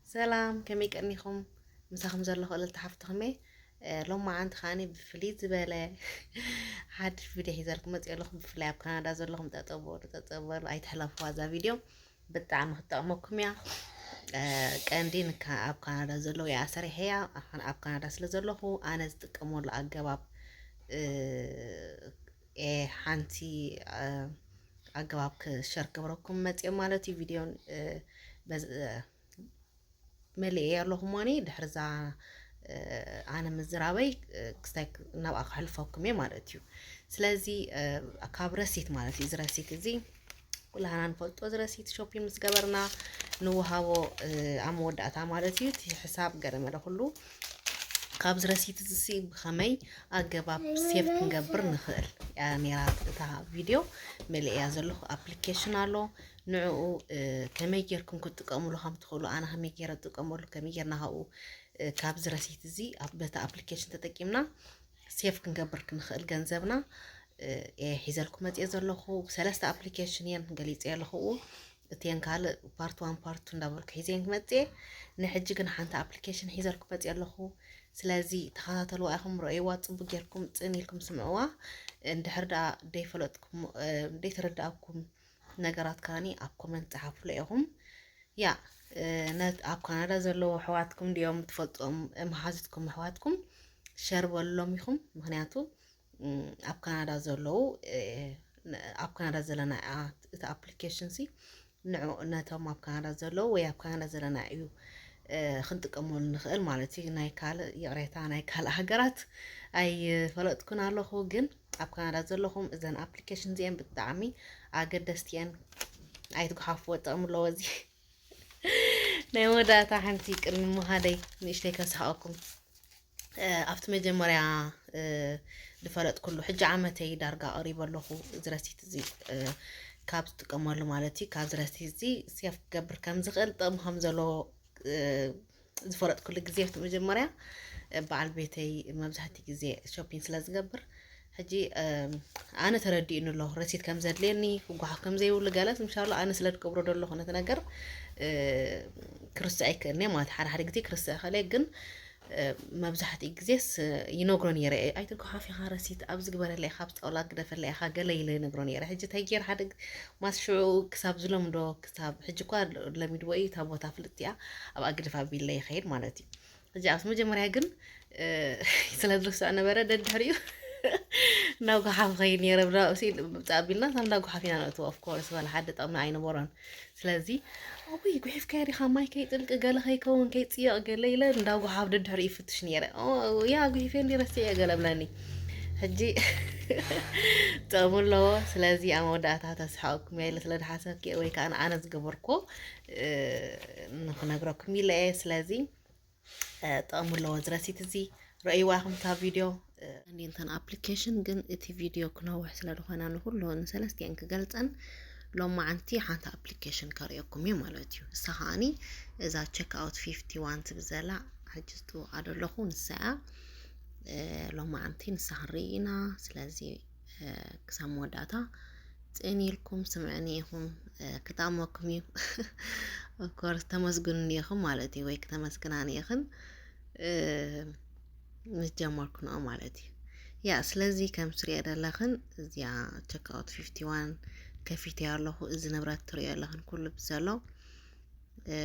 ሰላም፣ ከመይ ቀኒኹም? ምሳኹም ዘለኹ እልልታ ሓፍትኹም እየ። እ፣ ሎማዓንቲ ከዓኒ ብፍልይ ዝበለ ሓድሽ ቪድዮ ሒዘልኩም መፅእ ኣለኹ። ብፍላይ ኣብ ካናዳ ዘለኹም ጠጠው በሉ፣ ጠጠው በሉ፣ ኣይትሕለፉዋ እዛ ቪድዮ። ብጣዕሚ ክትጠቕመኩም እያ። እ፣ ቀንዲ ንካ-፣ ኣብ ካናዳ ዘለዉ እያ ሰሪሐያ። ኣነ ኣብ ካናዳ ስለ ዘለኹ ኣነ ዝጥቀመሉ ኣገባብ፣ እ፣ እየ ሓንቲ፣ እ፣ ኣገባብ ክሸር ክገብረኩም መፅእ ማለት እዩ። ቪድዮን፣ እ፣ በዝ-፣ እ፣ መሊኤ ኣለኹ እሞኒ ድሕርዛ፣ እ፣ ኣነ ምዝራበይ፣ እ፣ ክስታይ ክ-፣ ናብኣ ከሕልፈኩም እየ ማለት እዩ። ስለዚ፣ እ፣ ካብ ረሲት ማለት እዩ፣ እዚ ረሲት እዚ ኩላህና ንፈልጦ፣ እዚ ረሲት ሾፒንግ ምስ ገበርና ንወሃቦ፣ እ፣ ኣብ መወዳእታ ማለት እዩ፣ እቲ ሕሳብ ገለ መለ ኩሉ ካብዚ ረሲት እዚ ሲ ብኸመይ ኣገባብ ሴቭ ክንገብር ንኽእል እያ ነይራ እታ ቪድዮ። መሊኤያ ዘለኹ ኣፕሊኬሽን ኣሎ፣ ንዕኡ፣ እ፣ ከመይ ጌርኩም ክትጥቀሙሉ ከም ትኽእሉ፣ ኣነ ከመይ ገይረ እጥቀመሉ፣ ከመይ ጌርና ካብኡ፣ እ፣ ካብዚ ረሲት እዚ ኣብ፣ በቲ ኣፕሊኬሽን ተጠቂምና ሴቭ ክንገብር ክንኽእል ገንዘብና፣ እ፣ እየ ሒዘልኩም መፅየ ዘለኹ። ሰለስተ ኣፕሊኬሽን እየን ገሊፀ ኣለኹ። እተን ካልእ ፓርት ዋን ፓርት ቱ እንዳበልኩ ሒዘን ክመፅየ። ንሕጂ ግን ሓንቲ ኣፕሊኬሽን ሒዘልኩም መፅየ ኣለኹ። ስለዚ ተኸታተልዋ ኢኹም፣ ረእይዋ፣ ፅቡቅ ጌርኩም ፅን ኢልኩም ስምዕዋ። እንድሕር ደኣ ደይፈለጥኩም፣ እ፣ ደይተረዳእኩም ነገራት ከዓኒ ኣብ ኮመንት ጸሓፉለ ኢኹም። ያ፣ እ፣ ነት-፣ ኣብ ካናዳ ዘለዉ ኣሕዋትኩም ድዮም ትፈልጥዎም፣ መሓዙትኩም ኣሕዋትኩም ሸር በልሎም ኢኹም። ምኽንያቱ፣ እም፣ ኣብ ካናዳ ዘለዉ፣ እ፣ ን-፣ ኣብ ካናዳ ዘለና፣ ኣ፣ እቲ ኣፕሊኬሽን ሲ ንዑ ነቶም ኣብ ካናዳ ዘለዉ ወይ ኣብ ካናዳ ዘለና እዩ፣ እ፣ ክንጥቀመሉ ንኽእል ማለት እዩ። ናይ ካልእ፣ ይቕሬታ፣ ናይ ካልእ ሃገራት ኣይፈለጥኩን ኣለኹ፣ ግን ኣብ ካናዳ ዘለኹም እዘን ኣፕሊኬሽን እዚአን ብጣዕሚ ኣገደስቲ እየን። ኣይትጉሓፍዎ፣ ጥቕሚ ኣለዎ። እዚ ናይ መወዳእታ ሓንቲ ቅድሚ ምኻደይ ንእሽተይ ከስሕቐኩም። እ፣ ኣብቲ መጀመርያ፣ እ፣ ዝፈለጥኩሉ፣ ሕጂ ዓመተይ ዳርጋ ቀሪበ ኣለኹ። እዚ ረሲት እዚ፣ እ፣ ካብ ዝጥቀመሉ ማለት እዩ፣ ካብዚ ረሲት እዚ ሴፍ ክገብር ከም ዝኽእል፣ ጥቕሚ ከም ዘለዎ፣ እ፣ ዝፈለጥኩሉ ግዜ፣ ኣብቲ መጀመርያ፣ እ፣ በዓል ቤተይ መብዛሕትኡ ግዜ ሾፒንግ ስለ ዝገብር፣ ሕጂ፣ እ፣ ኣነ ተረዲኡኒ ኣሎ፣ ረሲት ከም ዘድልየኒ፣ ክጓሓፍ ከም ዘይብሉ ገለ፣ ምሻሎ ኣነ ስለ ዝገብሮ ዶ ኣለኹ ነቲ ነገር፣ እ፣ ክርስዕ ኣይክእልን እየ ማለት፣ ሓደ ሓደ ግዜ ክርስዕ እኽእል እየ፣ ግን፣ እ፣ መብዛሕትኡ ግዜስ፣ እ፣ ይነግሮ ነይረ እየ። "ኣይትጓሓፍ ኢኻ፣ ረሲት ኣብዚ ግበረላ ኢኻ፣ ኣብዚ ጣውላ ግደፈላ ኢኻ" ገለ ኢለ ይነግሮ ነይረ። ሕጂ እንታይ ገይረ፣ ሓደ ግ-፣ ማስ ሽዑ ክሳብ ዝለምዶ፣ ክሳብ ሕጂ እኳ ለሚድዎ እዩ፣ እታ ቦታ ፍልጥቲ እያ፣ ኣብኣ ግደፍ ኣቢለ ይኸይድ ማለት እዩ። ሕጂ ኣብዚ መጀመርያ ግን፣ እ፣ ስለ ዝርስዕ ነበረ፣ ደድሕሪኡ እናጓሓፍ ኸይድ ነይረ። ብናብሲ ብጣቢልና ሳብ እንዳጓሓፍ ኢና ነእትዎ። ኦፍ ኮርስ፣ ዋላ ሓደ ጥቕሚ ኣይነበሮን። ስለዚ፣ "እውይ፣ ጉሒፍካዮ ዲኻ? ማይ ከይጥልቂ፣ ገለ ከይከውን፣ ከይጽየቕ፣ ገለ" ኢለ እንዳጓሓፍ ደድሕሪኡ ይፍትሽ ነይረ። "ኦ፣ ያ፣ ጉሒፈ እንዲ ረሲዐ" ገለ ብለኒ። ሕጂ ጥቕሚ ኣለዎ። ስለዚ ኣብ መወዳእታ ተስሕቐኩም እየ ኢለ ስለ ዝሓሰብኩ ወይ ከኣ ኣነ ዝገበርኩዎ፣ እ፣ ንኽነግረኩም ኢለ እየ። ስለዚ፣ እ፣ ጥቕሚ ኣለዎ እዚ ረሲት እዚ። ረእይዋ ኢኹም እታ ቪድዮ። እ፣ እንዴንተን ኣፕሊኬሽን ግን እቲ ቪድዮ ክነውሕ ስለ ዝኾነ ንኹሉ ንሰለስቲአን ክገልጸን ሎማዓንቲ ሓንቲ ኣፕሊኬሽን ከርእየኩም እየ ማለት እዩ። እሳ ከዓኒ እዛ ቸክ ኣውት ፊፍቲ ዋን ትብል ዘላ ሕጂ ዝጥውቓ ዘለኹ ንሳ እያ። እ፣ ሎማዓንቲ ንሳ ክንርኢ ኢና። ስለዚ እ፣ ክሳብ መወዳእታ ጽን ኢልኩም ስምዕኒ ኢኹም፣ እ፣ ክጠቕመኩም እዩ። ኦፍኮርስ ተመስግኑኒ ኢኹም ማለት እዩ፣ ወይ ክተመስግናኒ ኢኽን፣ እ፣ ምስ ጀመርኩ ንኦ ማለት እዩ። ያ፣ ስለዚ ከም ትሪኦ ዘለኽን እዚኣ ቸክ ኣውት ፊፍቲ ዋን ከፊተያ ኣለኹ። እዚ ንብረት ትሪኦ ዘለኽን ኩሉ ብዘሎ እ፣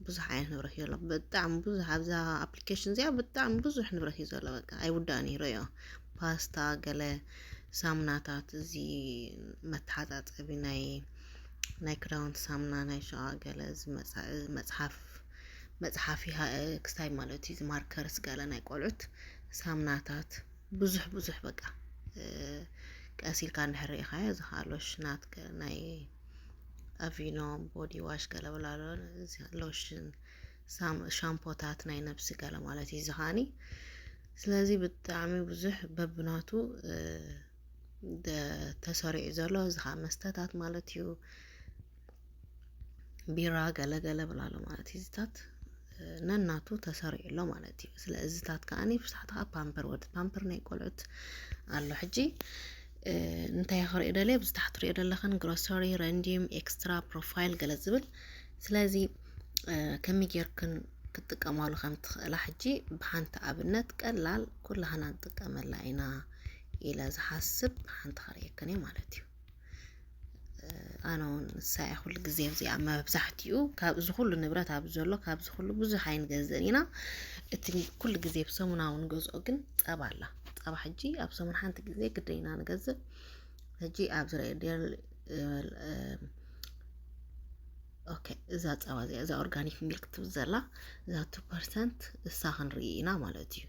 ብዙሕ ዓይነት ንብረት እዩ ዘሎ። ብጣዕሚ ብዙሕ ኣብዛ ኣፕሊኬሽን እዚኣ ብጣዕሚ ብዙሕ ንብረት እዩ ዘሎ። በቃ ኣይውዳእን እዩ። ረዮ ፓስታ፣ ገለ ሳሙናታት፣ እዚ መተሓጻጸቢ ናይ፣ ናይ ክዳውንቲ ሳሙና፣ ናይ ሸዋ ገለ፣ እዚ መጽ-፣ መጽሓፍ፣ መጽሓፊ ሃ-፣ ክስታይ ማለት እዩ። እዚ ማርከርስ ገለ ናይ ቆልዑት ሳሙናታት፣ ብዙሕ ብዙሕ በቃ፣ እ፣ ቀስ ኢልካ እንድሕር ርኢኻዮ፣ እዚ ኸኣ ሎሽናት ገ-፣ ናይ ኣቪኖ ቦዲ ዋሽ ገለ ብላ ኣሎ፣ እዚ ሎሽን፣ ሳም-፣ ሻምፖታት ናይ ነብሲ ገለ ማለት እዩ፣ እዚ ኸኣኒ። ስለዚ ብጣዕሚ ብዙሕ በብናቱ፣ እ፣ ደ-፣ ተሰሪዑ ዘሎ፣ እዚ ኸኣ መስተታት ማለት እዩ። ቢራ ገለ ገለ ብላ ኣሎ ማለት እዩ። እዚታት፣ እ፣ ነናቱ ተሰሪዑ ኣሎ ማለት እዩ። ስለ እዚታት ከኣኒ ብዛዕባ ፓምፐር፣ ወዲ ፓምፐር ናይ ቆልዑት ኣሎ። ሕጂ፣ እ፣ እንታይ ክርኢ ደልየ፣ ኣብዚ ታሕቲ ትሪኦ ዘለኽን ግሮሰሪ፣ ረንዲም፣ ኤክስትራ፣ ፕሮፋይል ገለ ዝብል። ስለዚ ከመይ ጌርክን ክትጥቀማሉ ከም ትኽእላ ሕጂ ብሓንቲ ኣብነት ቀላል ኩላህና ንጥቀመላ ኢና ኢለ ዝሓስብ ሓንቲ ከርእየክን እየ ማለት እዩ። ኣነ እውን ንሳያ ኩሉ ግዜ እዚኣ መብዛሕትኡ ካብዚ ኩሉ ንብረት ኣብዚ ዘሎ ካብዚ ኩሉ ብዙሕ ኣይንገዝእን ኢና። እቲ ኩሉ ግዜ ብሰሙናዊ ንገዝኦ ግን ጸባ ኣላ። ጸባ ሕጂ ኣብ ሰሙን ሓንቲ ግዜ ግደና ንገዝእ። ሕጂ ኣብዚ ሬዲዮ ኦኬ፣ እዛ ጸባ እዚኣ እዛ ኦርጋኒክ ሚልክ ትብል ዘላ እዛ ቱ ፐርሰንት እሳ ክንርኢ ኢና ማለት እዩ።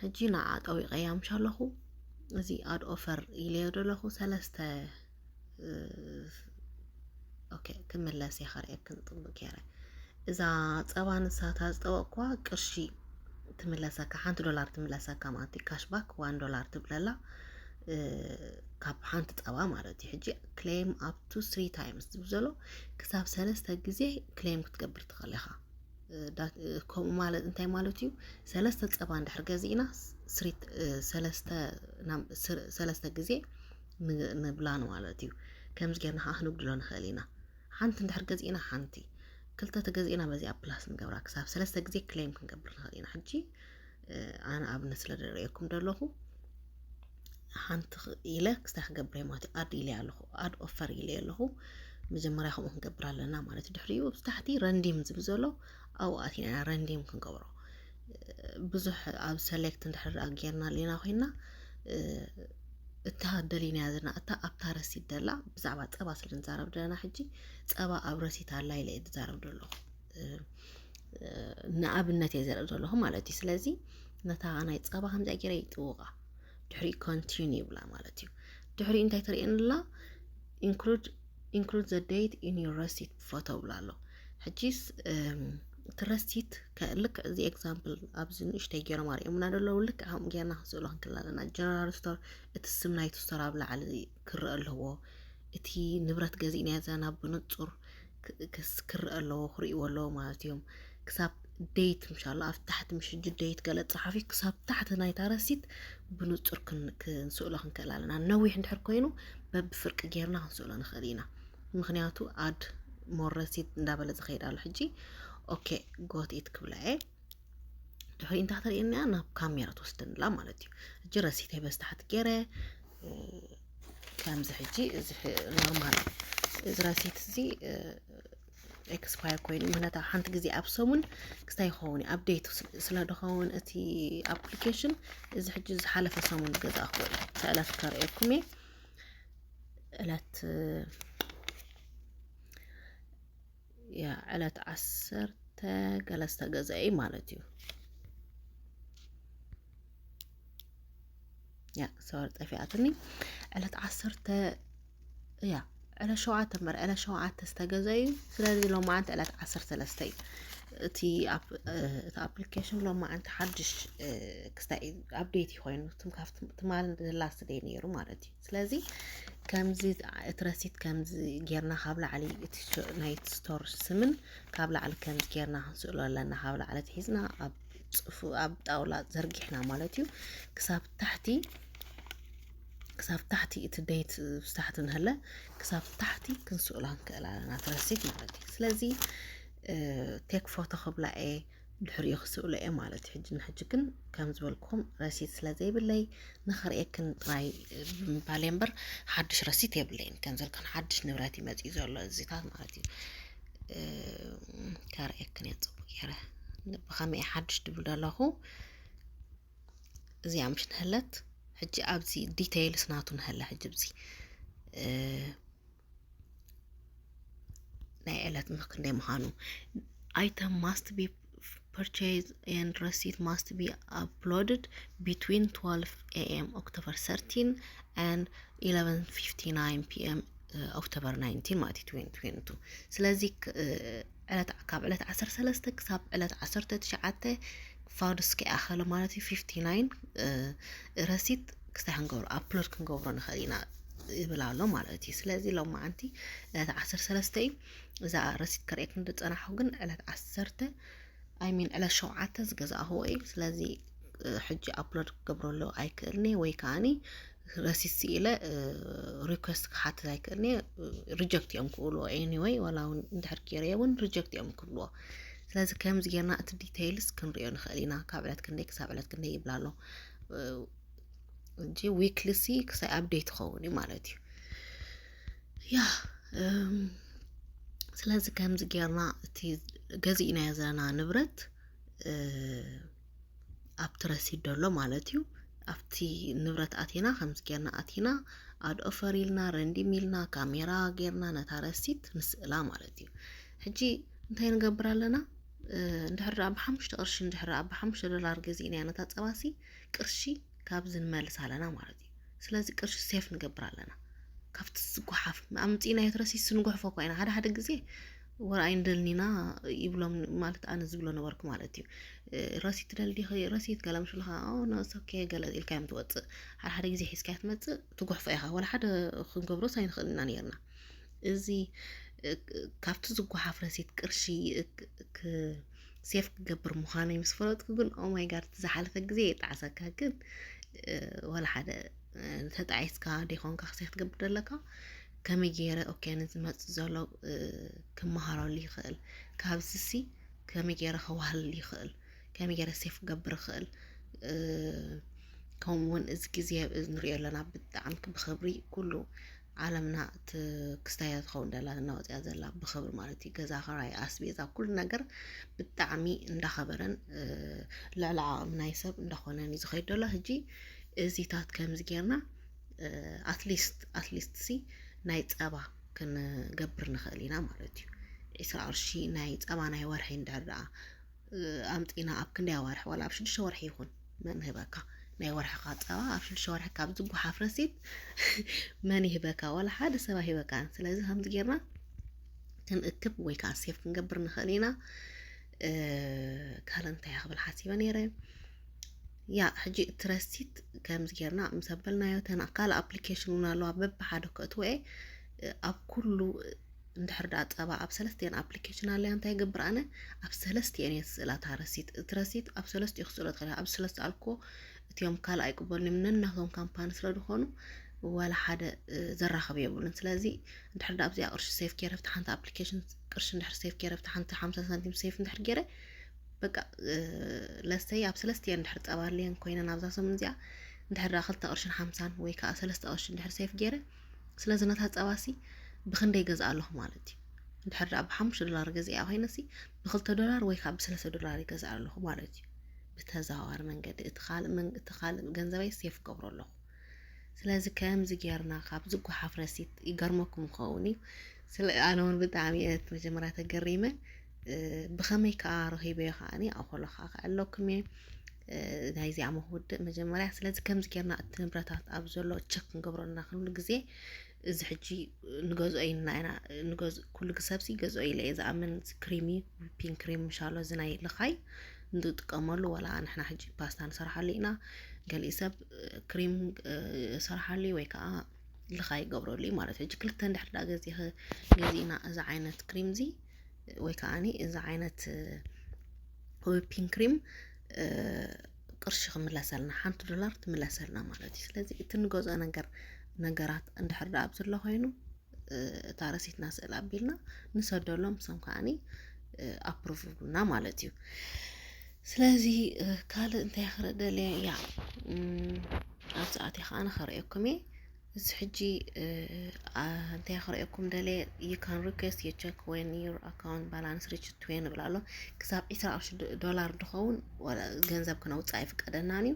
ሕጂ ንዓ ጠዊቐያ ምሽ ኣለኹ። እዚ ኣድ ኦፈር ኢለዮ ዘለኹ ሰለስተ ኦኬ፣ ክምለስ እየ ከርእየክን ጽቡቅ ገይረ። እዛ ጸባ ንሳታ ዝጠወቅኳ ቅርሺ ትምለሰካ፣ ሓንቲ ዶላር ትምለሰካ ማለት እዩ። ካሽባክ ዋን ዶላር ትብለላ ካብ ሓንቲ ጸባ ማለት እዩ። ሕጂ claim up to three times ዝብል ዘሎ ክሳብ ሰለስተ ግዜ ክሌም ክትገብር ትኽእል ኢኻ። ከምኡ ማለት እንታይ ማለት እዩ? ሰለስተ ጸባ እንድሕር ገዚእና ሰለስተ ግዜ ንብላን ማለት እዩ። ከምዚ ጌርና ከዓ ክንጉድሎ ንኽእል ኢና። ሓንቲ እንድሕር ገዚእና ሓንቲ፣ ክልተ ተገዚእና በዚኣ ፕላስ ንገብራ ክሳብ ሰለስተ ግዜ ክሌም ክንገብር ንኽእል ኢና። ሕጂ ኣነ ኣብነት ስለ ደርእየኩም ዘለኹ ሓንቲ ኢለ ክስታይ ክገብር ማለት እዩ። ኣድ ኢለ ኣለኹ፣ ኣድ ኦፈር ኢለ ኣለኹ። መጀመርያ ከምኡ ክንገብር ኣለና ማለት እዩ። ድሕሪኡ ኣብዚ ታሕቲ ረንዲም ዝብል ዘሎ ኣብኡ ኣቲና ኢና ረንዲም ክንገብሮ። ብዙሕ ኣብ ሰሌክት እንድሕር ጌርና ሌና ኮይና እታ ደሊናያ ዘለና እታ ኣብታ ረሲት ደላ ብዛዕባ ጸባ ስለ ንዛረብ ደለና ሕጂ ጸባ ኣብ ረሲት ኣላ ኢለ እየ ዝዛረብ ዘለኹ። ንኣብነት እየ ዘርኢ ዘለኹ ማለት እዩ። ስለዚ ነታ ናይ ጸባ ከምዚኣ ገይረ ይጥውቓ። ድሕሪ ኮንቲኒ ይብላ ማለት እዩ። ድሕሪ እንታይ ተርእየንላ? include include the date in your receipt photo ብላ ኣሎ። ሕጂስ እቲ ረሲት ልክዕ እዚ ኤግዛምፕል ኣብዚ ንእሽተይ ገይሮም ኣርእዮምና ዘለዉ ልክዕ ከምኡ ጌርና ክንስእሎ ክንክእል ኣለና። ጀነራል ስቶር እቲ ስም ናይቲ ስቶር ኣብ ላዕሊ ክረአ ኣለዎ። እቲ ንብረት ገዚእናዮ ዘለና ብንጹር ክረአ ኣለዎ፣ ክርእይዎ ኣለዎ ማለት እዮም። ክሳብ ዴት ምሻሎ ኣብ ታሕቲ ምሽ ሕጂ ዴት ገለ ጸሓፊ ክሳብ ታሕቲ ናይታ ረሲት ብንጹር ክንስእሎ ክንክእል ኣለና። ነዊሕ እንድሕር ኮይኑ በብፍርቂ ጌርና ክንስእሎ ንኽእል ኢና። ምኽንያቱ ኣድ ሞር ረሲት እንዳበለ ዝኸይድ ኣሎ። ሕጂ ኦኬ ጎት ኢት ክብላ እየ። ድሕሪ እንታይ ተርእየና ናብ ካሜራ ትወስደንላ ማለት እዩ። ሕጂ ረሲተይ በዚ ታሕቲ ገይረ ከምዚ ሕጂ እዚ ኖርማል እዚ ረሲት እዚ ኤክስፓየር ኮይኑ ምክንያቱ ሓንቲ ግዜ ኣብ ሰሙን ክስታይ ይኸውን እዩ። ኣፕዴት ስለ ድኸውን እቲ ኣፕሊኬሽን እዚ ሕጂ ዝሓለፈ ሰሙን ዝገዛእኩዎ እዩ። እቲ ዕለት ከርእየኩም እየ። ዕለት ያ ዕለት ዓሰርተ ገለ ዝተገዘአ እዩ ማለት እዩ። ያ ሰወር ጠፊኣትኒ። ዕለት ዓሰርተ ያ ዕለት ሸውዓተ እምበር ዕለት ሸውዓተ ዝተገዘ እዩ። ስለዚ ሎማዓንቲ ዕለት ዓሰርተ ሰለስተ እዩ። እቲ እቲ ኣፕሊኬሽን ሎማዓንቲ ሓድሽ ክስታይ ኣፕዴት እዩ ኮይኑ ትማል ላስት ደይ ነይሩ ማለት እዩ። ስለዚ ከምዚ እቲ ረሲት ከምዚ ጌርና ካብ ላዕሊ እቲ ናይ ስቶር ስምን ካብ ላዕሊ ከምዚ ጌርና ክንስእሎ ኣለና። ካብ ላዕሊ ሒዝና ኣብ ጽፉ ኣብ ጣውላ ዘርጊሕና ማለት እዩ። ክሳብ ታሕቲ ክሳብ ታሕቲ እቲ ዴት ብስታሕቲ ንህለ ክሳብ ታሕቲ ክንስእሎ ክንክእል ኣለና እቲ ረሲት ማለት እዩ። ስለዚ ቴክ ፎቶ ክብላ እየ ድሕሪኡ ክስእሎ እየ ማለት እዩ። ሕጂ ንሕጂ ግን ከም ዝበልኩም ረሲት ስለ ዘይብለይ ንኽርእየክን ጥራይ ብምባል እየ እምበር ሓድሽ ረሲት የብለይን። ከም ዘልከን ሓድሽ ንብረት ይመፅእ ዘሎ እዚታት ማለት እዩ። ከርእየክን እየ ፅቡቅ ገይረ ብኸመይ ሓድሽ ድብል ዘለኹ እዚኣ ምሽ ንህለት ሕጂ ኣብዚ ዲቴይልስ ናቱ ንህለ ሕጂ ብዚ ናይ ዕለት ምክንደይ ምዃኑ item must be purchased and receipt must be uploaded between twelve a.m. October thirteen and eleven fifty-nine p.m. October nineteen ማለት እዩ twenty twenty-two። ስለዚ ካብ ዕለት ዓሰርተ ሰለስተ ክሳብ ዕለት ዓሰርተ ትሽዓተ ፋውድስ ከይኣኸለ ማለት እዩ fifty-nine ረሲት ክስታይ ክንገብሮ ኣፕሎድ ክንገብሮ ንኽእል ኢና ይብል ኣሎ ማለት እዩ። ስለዚ ሎማዓንቲ ዕለት ዓሰርተ ሰለስተ እዩ። እዛ ረሲት ከርእየኩም ዝጸናሕኩ ግን ዕለት ዓሰርተ I mean ዕለት ሸውዓተ ዝገዛእኽዎ እዩ። ስለዚ ሕጂ ኣፕሎድ ክገብረሉ ኣይክእልኒ ወይ ከዓኒ ረሲት ስኢለ ሪኩዌስት ክሓትት ኣይክእልን እየ። ሪጀክት እዮም ክብልዎ። ኤኒወይ ዋላ እውን እንድሕር ገይረዮ እውን ሪጀክት እዮም ክብልዎ። ስለዚ ከምዚ ጌርና እቲ ዲቴይልስ ክንሪኦ ንኽእል ኢና። ካብ ዕለት ክንደይ ክሳብ ዕለት ክንደይ ይብላ ኣሎ። እንጂ ዊክሊ ሲ ክሳይ ኣፕዴት ይኸውን እዩ ማለት እዩ። ያ ስለዚ ከምዚ ጌርና እቲ ገዚእናዮ ዘለና ንብረት ኣብቲ ረሲት ደሎ ማለት እዩ። ኣብቲ ንብረት ኣቲና ከምዚ ጌርና ኣቲና ኣድ ኦፈር ኢልና ረንዲም ኢልና ካሜራ ጌርና ነታ ረሲት ንስእላ ማለት እዩ። ሕጂ እንታይ ንገብር ኣለና? እንድሕር ደኣ ብሓሙሽተ ቅርሺ እንድሕር ደኣ ብሓሙሽተ ዶላር ገዚእናያ ነታ ጸባሲ ቅርሺ ካብዚ ንመልስ ኣለና ማለት እዩ። ስለዚ ቅርሺ ሴፍ ንገብር ኣለና። ካብቲ ዝጓሓፍ ኣምጺእናዮ እቲ ረሲት ንጉሕፎ እኳ ኢና። ሓደ ሓደ ግዜ ወረ ኣይንደልኒና ይብሎም ማለት ኣነ ዝብሎ ነበርኩ ማለት እዩ። ረሲት ትደሊ ዲኺ? ረሲት ገለ ምስ ብልኻ ኦኬ ገለ ኢልካ እዮም ትወፅእ። ሓደ ሓደ ግዜ ሒዝካ ትመፅእ ትጉሕፎ ኢኻ። ወላ ሓደ ክንገብሮስ ኣይንኽእል ኢና ነርና። እዚ ካብቲ ዝጓሓፍ ረሲት ቅርሺ ሴፍ ክገብር ምዃነይ ምስ ፈለጥኩ ግን ኦማይ ጋድ ዝሓለፈ ግዜ የጣዕሰካ። ግን ወላ ሓደ ተጣዒስካ ደይኮንካ ክሰይ ክትገብር ደለካ ከመይ ገይረ ኦኬ ንዝመፅእ ዘሎ ክመሃረሉ ይኽእል፣ ካብዚ ሲ ከመይ ገይረ ከዋህልል ይኽእል፣ ከመይ ገይረ ሴፍ ክገብር ይኽእል። ከምኡ እውን እዚ ግዜ ንሪኦ ኣለና ብጣዕሚ ብክብሪ ኩሉ ዓለምና እቲ ክስታያ ትኸውን ደላ እናወፅያ ዘላ ብክብሪ ማለት እዩ። ገዛ ክራይ ኣስቤዛ ኩሉ ነገር ብጣዕሚ እንዳኸበረን ልዕሊ ዓቕሚ ናይ ሰብ እንዳኾነን እዩ ዝኸይድ ደሎ። ሕጂ እዚታት ከምዚ ጌርና ኣትሊስት ኣትሊስት ሲ ናይ ጸባ ክንገብር ንኽእል ኢና ማለት እዩ። ዒስራ ቅርሺ ናይ ጸባ ናይ ወርሒ እንድሕር ደኣ ኣምጢና ኣብ ክንደይ ወርሒ ዋላ ኣብ ሽዱሽተ ወርሒ ይኹን መን ህበካ ናይ ወርሕኻ ጸባ ኣብ ሽዱሽተ ወርሒ ካብ ዝጉሓፍ ረሲት መን ይህበካ? ዋላ ሓደ ሰብ ኣይህበካን። ስለዚ ከምዚ ጌርና ክንእክብ ወይ ከዓ ሴፍ ክንገብር ንኽእል ኢና። ካልእ እንታይ ክብል ሓሲበ ነይረ? ያ ሕጂ እቲ ረሲት ከምዚ ጌርና ምስ ኣበልናዮ ተና ካልእ ኣፕሊኬሽን እውን ኣለዋ በብሓደ ከእትወ ኣብ ኩሉ እንድሕር ደኣ ጸባ ኣብ ሰለስቲአን ኣፕሊኬሽን ኣለያ እንታይ ገብር ኣነ ኣብ ሰለስቲአን እየ ዝስእላ እታ ረሲት። እቲ ረሲት ኣብ ሰለስቲኡ ክስእሎ ትኽእል ኣብ ሰለስተ ኣልኮ እቲኦም ካልእ ኣይቅበሉን እዮም ነናቶም ካምፓኒ ስለ ዝኾኑ ዋላ ሓደ ዘራኽብ የብሉን። ስለዚ እንድሕር ደኣ ኣብዚኣ ቅርሺ ሴፍ ገይረ ኣብቲ ሓንቲ ኣፕሊኬሽን ቅርሺ እንድሕር ሴፍ ገይረ ኣብቲ ሓንቲ ሓምሳ ሳንቲም ሴፍ እንድሕር ገይረ በቃ ለሰይ ኣብ ሰለስቲአን እንድሕር ጸባ ኣለየን ኮይነን ኣብዛ ሰሙን እዚኣ እንድሕር ደኣ ክልተ ቅርሽን ሓምሳን ወይ ከዓ ሰለስተ ቅርሺ እንድሕር ሴፍ ገይረ ስለዚ ነታ ጸባሲ ብክንደይ ገዝኣ ኣለኹ ማለት እዩ። እንድሕር ደኣ ብሓሙሽተ ዶላር ገዚኣ ኮይነሲ ብክልተ ዶላር ወይ ከዓ ብሰለስተ ዶላር ይገዝኣ ኣለኹ ማለት እዩ። ብተዘዋዋሪ መንገዲ እቲ ካልእ መን- እቲ ካልእ ገንዘበይ ሴፍ ገብሮ ኣለኹ። ስለዚ ከምዚ ጌርና ካብ ዝጓሓፍ ረሲት ይገርመኩም ይኸውን እዩ። ስለ ኣነ እውን ብጣዕሚ እየ መጀመርያ ተገሪመ። እ፣ ብኸመይ ከዓ ረኺበዮ ከዓኒ ኣብ ኮለኻ ከኣለኩም እየ። ናይዚኣ መክውድእ መጀመርያ ስለዚ ከምዚ ጌርና እቲ ንብረታት ኣብ ዘሎ ቸክ ክንገብረልና ኩሉ ግዜ እዚ ሕጂ ንገዝኦ ኢልና ኢና ንገዝ ኩሉ ግሰብ ሲ ገዝኦ ኢለ እየ ዝኣምን። ክሪም ዊፒንግ ክሪም ምሻሎ እዚ ናይ ልኻይ ንጥቀመሉ ዋላ ንሕና ሕጂ ፓስታ ንሰርሓሉ ኢና። ገሊእ ሰብ ክሪም ሰርሓሉ ወይ ከዓ ልኻይ ይገብረሉ እዩ ማለት እዩ። ሕጂ ክልተ እንድሕር ዳ ገዚእና እዚ ዓይነት ክሪም እዚ ወይ ከዓ እዚ ዓይነት ዊፒንግ ክሪም ቅርሺ ክምለሰልና ሓንቲ ዶላር ትምለሰልና ማለት እዩ። ስለዚ እቲ ንገዝኦ ነገር ነገራት እንድሕር ደኣ ኣብ ዘሎ ኮይኑ እታ ረሲትና ስእል ኣቢልና ንሰደሎም፣ ንሶም ከዓኒ ኣፕሩቭ ይብሉና ማለት እዩ። ስለዚ ካልእ እንታይ ክረደልየ እያ ኣብ ሰዓት ከዓ ንኸርእየኩም እየ። እዚ ሕጂ እንታይ ክርእየኩም ደልየ you can request your check when your account balance reach twenty ይብል ኣሎ። ክሳብ ዒስራ ቅርሺ ዶላር ድኸውን ገንዘብ ክነውፅእ ኣይፍቀደናን እዩ።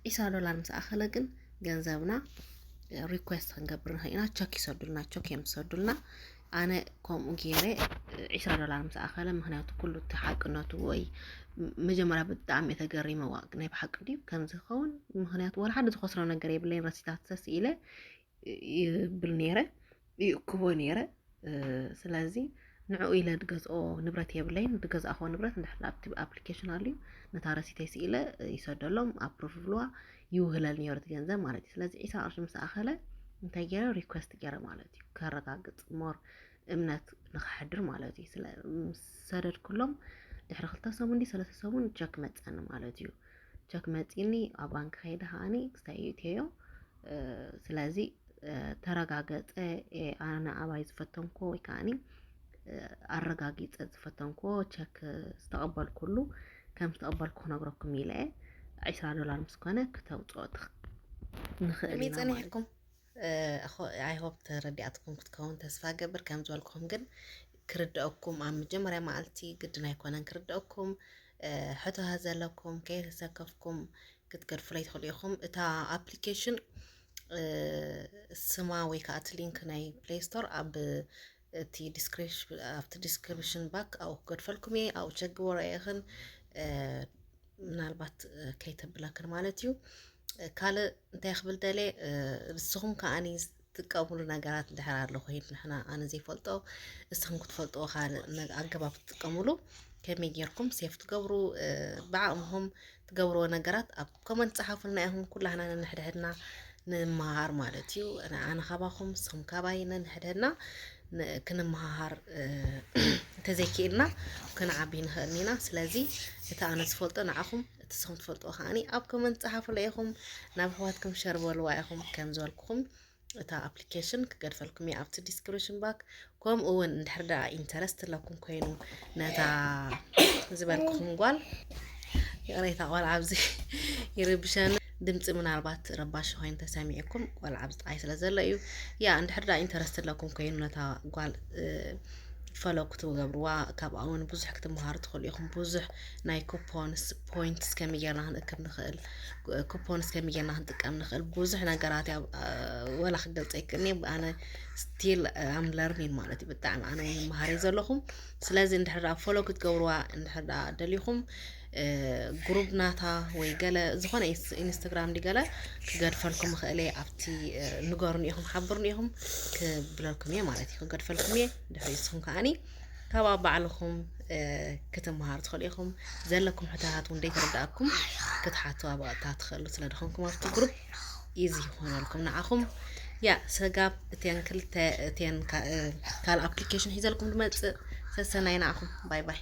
ዒስራ ዶላር ምስ ኣኸለ ግን ገንዘብና ሪኩዌስት ክንገብር ንኽእል ኢና። ቸክ ይሰዱልና፣ ቸክ እዮም ዝሰዱልና። ኣነ ከምኡ ገይረ ዒስራ ዶላር ምስ ኣኸለ ምክንያቱ ኩሉ እቲ ሓቅነቱ ወይ መጀመርያ ብጣዕሚ እየ ተገሪመ ዋእ ናይ ብሓቂ ድዩ ከምዚ ክኸውን? ምክንያቱ ዋላ ሓደ ዝኸስሮ ነገር የብለይን። ረሲታት ሰስ ኢለ ይብል ነይረ ይእክቦ ነይረ። ስለዚ ንዕኡ ኢለ ዝገዝኦ ንብረት የብለይን። ዝገዛእክዎ ንብረት እንድሕር ኣብቲ ኣፕሊኬሽን ኣልዩ ነታ ረሲተይ ስኢለ ይሰደሎም ኣፕሩቭ ይብልዋ ይውህለል ነይሩ እቲ ገንዘብ ማለት እዩ። ስለዚ ዒስራ ቅርሺ ምስ ኣኸለ እንታይ ገይረ ሪኩዌስት ገይረ ማለት እዩ ከረጋግፅ ሞር እምነት ንክሕድር ማለት እዩ። ስለ ምስ ሰደድኩሎም ድሕሪ ክልተ ሰሙን ዲ ሰለስተ ሰሙን ቸክ መፀኒ ማለት እዩ። ቸክ መፂኒ ኣብ ባንክ ከይደ ከዓኒ ክስታይ እትዮ ስለዚ ተረጋገፀ ኣነ ኣባይ ዝፈተንኮ ወይ ከዓኒ ኣረጋጊፀ ዝፈተንኮ ቸክ ዝተቐበልኩሉ ከም ዝተቐበልኩ ክነግረኩም ኢለ እየ። ዕስራ ዶላር ምስ ኮነ ክተውፅኦ ንኽእል ኢና ማለት። I hope ተረዲኣትኩም ክትከውን ተስፋ ገብር። ከም ዝበልኩም ግን ክርድአኩም ኣብ መጀመርያ መዓልቲ ግድን ኣይኮነን ክርድአኩም። ሕቶታት ዘለኩም ከየተሰከፍኩም ክትገድፉለይ ትኽእሉ ኢኹም። እታ application ስማ ወይ ከዓ እቲ link ናይ Play Store ኣብ እቲ description ኣብቲ description box ኣብኡ ክገድፈልኩም እየ። ኣብኡ ቸክ ግበሮ ኢኽን ምናልባት ከይተብላክን ማለት እዩ። ካልእ እንታይ ክብል ደልየ ንስኹም ከዓኒ ትጥቀምሉ ነገራት ድሕር ኣሎ ኮይኑ ንሕና ኣነ ዘይፈልጦ እስኹም ክትፈልጥዎ ካልእ ኣገባብ ትጥቀምሉ ከመይ ጌርኩም ሴፍ ትገብሩ ብዓቕምኹም ትገብርዎ ነገራት ኣብ ኮመንት ጸሓፉልና ኢኹም። ኩላህና ነንሕድሕድና ንምሃር ማለት እዩ። ኣነ ካባኹም ንስኹም ካባይ ነንሕድሕድና ክንመሃሃር እንተዘይክኢልና ክንዓቢ ንኽእል ኢና። ስለዚ እቲ ኣነ ዝፈልጦ ንዓኹም እቲ ንስኹም ትፈልጥዎ ከዓኒ ኣብ ኮመንት ጸሓፉለይ ኢኹም። ናብ ኣሕዋትኩም ሸር በልዋ ኢኹም። ከም ዝበልኩኹም እታ application ክገድፈልኩም እየ ኣብቲ description box። ከምኡ እውን እንድሕር ደኣ interest ኣለኩም ኮይኑ ነታ ዝበልኩኹም ጓል ይቕሬታ ቆልዓ ኣብዚ ይርብሸኒ ድምፂ ምናልባት ረባሽ ኮይኑ ተሰሚዕኩም ቆልዓ ኣብዚ ጥቓይ ስለ ዘሎ እዩ። ያ እንድሕር ደኣ interest ኣለኩም ኮይኑ ነታ ጓል follow ክትገብርዋ ካብኣ እውን ብዙሕ ክትመሃሩ ትኽእሉ ኢኹም። ብዙሕ ናይ coupons points ከመይ ጌርና ክንእክብ ንኽእል coupons ከመይ ጌርና ክንጥቀም ንኽእል ብዙሕ ነገራት እያ። ወላ ክገልፀ ይክእልኒ ኣነ still I'm learning ማለት እዩ። ብጣዕሚ ኣነ እውን ይመሃር እየ ዘለኹ። ስለዚ እንድሕር ደኣ follow ክትገብርዋ እንድሕር ደኣ ደሊኹም ግሩፕ ናታ ወይ ገለ ዝኾነ ኢንስታግራም ዲ ገለ ክገድፈልኩም እኽእል እየ። ኣብቲ ንገሩኒ ኢኹም ሓብሩኒ ኢኹም ክብለልኩም እየ ማለት እዩ። ክገድፈልኩም እየ። ድሕሪ ንስኹም ከዓኒ ካብ ኣብ ባዕልኹም ክትመሃሩ ትኽእሉ ኢኹም። ዘለኩም ሕቶታት እውን ዘይተረዳእኩም ክትሓቱ ኣብ ቀጥታ ትኽእሉ ስለ ዝኾንኩም ኣብቲ ግሩፕ ኢዚ ይኾነልኩም ንዓኹም። ያ ሰጋብ እተን ክልተ እተን ካልእ application ሒዘልኩም ድመፅእ። ሰሰናይ ንዓኹም። ባይ ባይ።